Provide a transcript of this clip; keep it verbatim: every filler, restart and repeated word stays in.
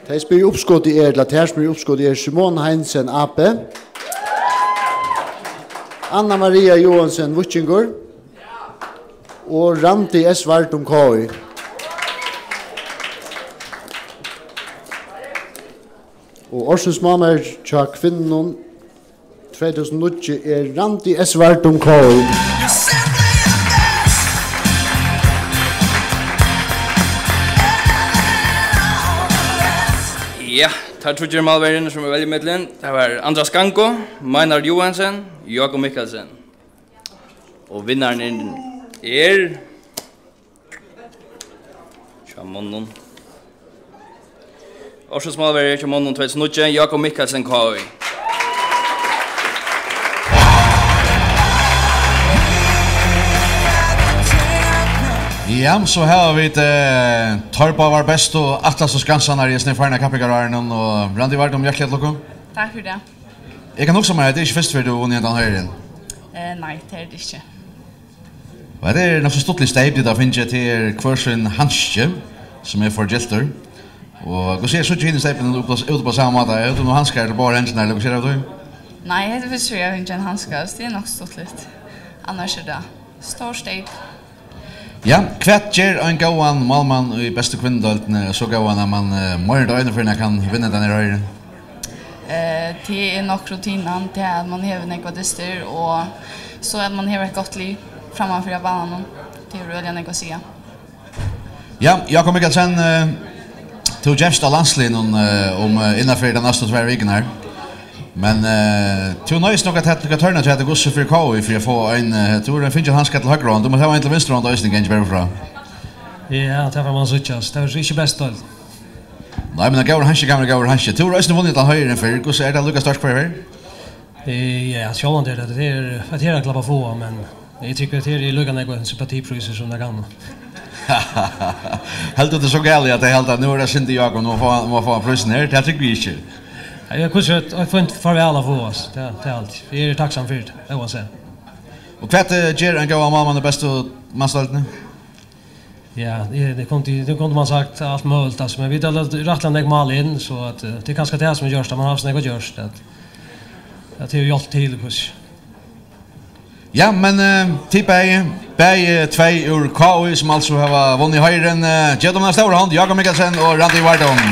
Tey, sum eru í uppskoti, er, ella tær, sum eru í uppskoti, er Simone Heinsen, A P, Anna Maria Johansen, Víkingur, og Randi S. Vardum, K I. Og ársins málmaður hjá kvinnunum tvey túsund og níggju er Randi S. Vardum, K I. Ja, teir tríggir málverjarnir, sum vit velja millum, tað var Andras Gango, Meinhard Johansen, Jákup Mikkelsen. Og vinnarin er hjá monnum. Ársins málverji hjá monnum tvey túsund og níggju, Jákup Mikkelsen, K I. Ja, so hava vit, eh, teir báðir bestu atlas og skansarnar í hesum farna kappingarárinum, og Randi Vardum, hjartaliga til lukku. Takk fyri tað. Eg kann hugsa mær, at tað er ikki fyrstu ferð, tú hevur vunnið hendan heiðurin. Eh, nei, tað er tað ikki. Og hetta er nokk so stuttligt steyp, tit hava fingið. Tað er hvør sín hanski, sum er forgyltur. Og hvussu er, síggja hini steypini út á, út á sama máta? Hevur tú nú hanskar til báðar hendurnar, ella hvussu er tað við tí? Nei, hetta er fyrstu ferð, eg havi fingið ein hanska, so tað er nokk stuttligt. Annars er tað stór steyp. Ja, hvat ger ein góðan málmann í bestu kvinnudeildini so góðan, at mann, eh, meira enn eina ferð kann vinna hendan her heiðurin? Eh, tað er nokk rutinan, tað er, at mann hevur nógvar dystir, og so at mann hevur eitt gott lið framman fyri á bananum. Tað hevur øgiliga nógv at siga. Ja, Jákup Mikkelsen, eh, tú gevst á landsliðnum, eh, um, eh, innanfyri tær næstu tvær vikurnar. Men, eh, tú noyðist nokk at taka tørn hjá tær, hvussu fyri K I, fyri at fáa ein, eh, tú hevur fingið ein hanska til høgru hond, tú mást hava ein til vinstru hond eisini, kann eg ikki bara frá. Ja, tað fær mann síggja, so tað er ikki best deild. Nei, men ein góður hanski kann vera ein góður hanski. Tú hevur eisini vunnið tann heiðurin fyrr, hvussu er tað líka stórt hvørja ferð? Eh, ja, sjálvandi er tað, tað er, at her er ein klapp at fáa, men eg trúgvi, at her er líka nógv sympatiprísur sum nakað annað. Heldur tú, tað er so galið, at tey halda, at nú er tað synd í Jákup, nú má fáa, má fáa prísin her? Tað trúgvi eg ikki. Ja, eg kundi eitt, eitt fínt farvæl at fáa, altso. Tað, tað er alt. Eg eri takksamur fyri tað, óansæð. Og hvat, eh, ger ein góðan málmann í bestu mansdeildini? Ja, tað, tað kundi, tað kundi mann sagt alt møguligt, altso, men vit hava latið rættiliga nógv mál inn, so at, eh, tað er kanska tað sum hevur gjørt, at mann hevur havt so nógv at gjørt, at, at tað hevur hjálpt til, hvussu. Ja, men, eh, tit bæði, bæði tvey úr K I, sum altso hava vunnið heiðurin, eh, gev teimum eina stóra hond, Jákup Mikkelsen og Randi Vardum.